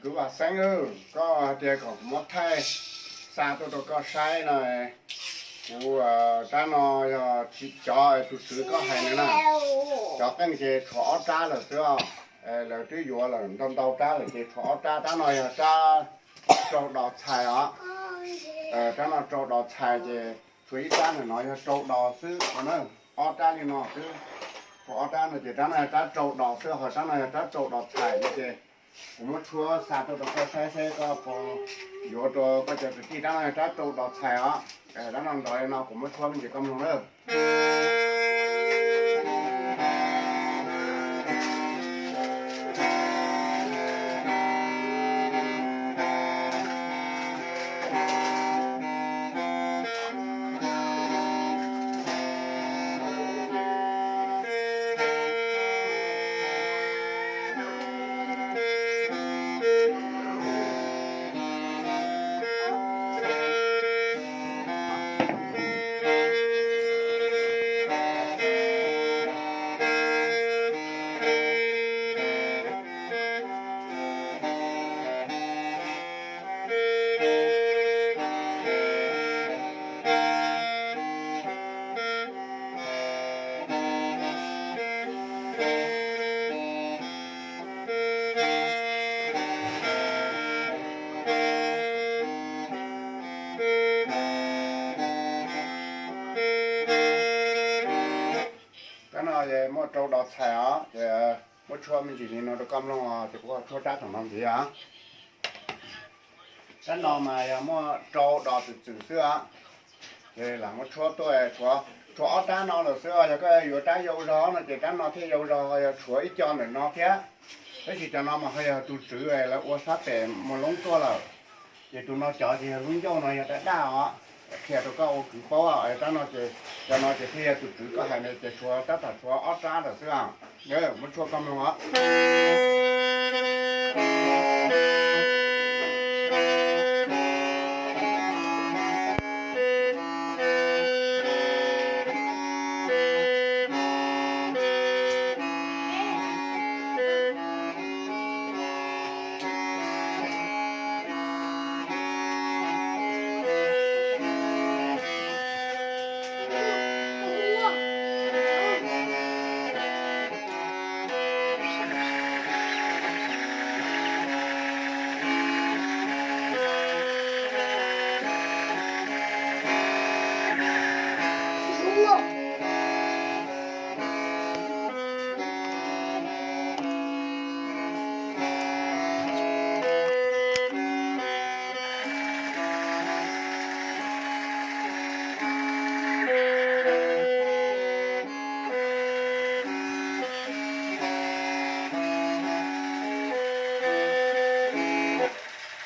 Kwv Vam Xeeb, koj hais tias kom kuv muab thaij xa tuaj rau koj saib no, kuv, rab no yog tsis cov tus tswv koj hais no na. Cov qeej ces tshuav ob rab lawm xwb os. Lawv twb yuav lawm ntau ntau rab lawm ces tshuav ob rab. Rab no yog rab raug dos txhais os. Rab no raug dos txhais ces tshuav ib rab ntawm no yog raug dos xwb no na. Ob rab li no xwb, tshuav ob rab no ces rab no yog rab raug dos xwb, ho rab no yog rab raug dos txhais no ces kuv muab tshuab xa tuaj rau koj saib seb koj puas yuav rau koj cov kwv tij. Rab no yog rab raug dos txhais os. Rab no nrov li no kuv muab tshuab me ntsis koj mloog na. Rab no muaj rau dos txhais os, ces muab tshuab me ntsis li no rau koj mloog os, ces kuv ho tshuab rab tom no ntxiv os. Rab no mas yog muaj rau dos txwm txwm xwb os. Ces lam muab tshuab tuaj, tshuav ob rab no lawm xwb os. Yog koj yuav rab yau zog no ces rab no thiaj yau zog, yog tshuav ib co ntawm no thiab. Tab sis cov no mas ho yog tus tswv lawv ua sab pem Muas Loob tuaj lawm. Ces tus no cov ces yog lub ncauj no yog daj daj os. Qhia rau koj ua kwv paub, rab no ces, cov no ces thiaj yog tus tswv koj hais no ces tshuav tab tom tshuav ob rab lawm xwb os. Muab tshuab koj mloog os.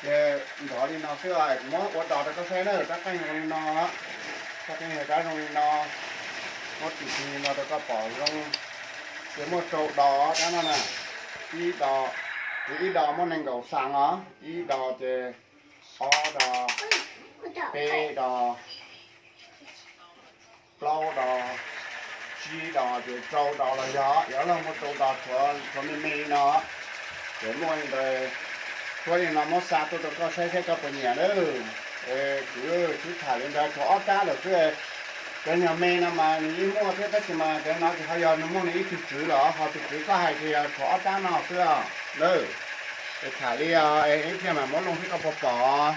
Ces nrov li no xwb, kuv muab ua dos rau koj saib na, rab qeej zoo li no, rab qeej yog rab zoo li no, muab tsim li no rau koj pom zoo. Ces muaj rau dos rab no na, ib dos, ces ib dos muaj nees nkaum xas os, ib dos ces ob dos, peb dos, plaub dos, tsib dos ces rau dos los yog, yog los muaj rau dos tshuav me me li no. Ces muaj li ntawd, tshuab li no muab xa tuaj rau koj saib saib koj puas nyiam na. Kwv, sib tham li ntawd tshuav ob rab lawm xwb. Cov nyuag me no mas nws yeej muaj thiab tab sis mas cov no ces ho yog nws muaj nws ib tug tswv lawm, ho tus tswv koj hais ces yog tshuav ob rab no xwb os. Ces tham li os, ib pliag mam muab loo seb koj puas pom.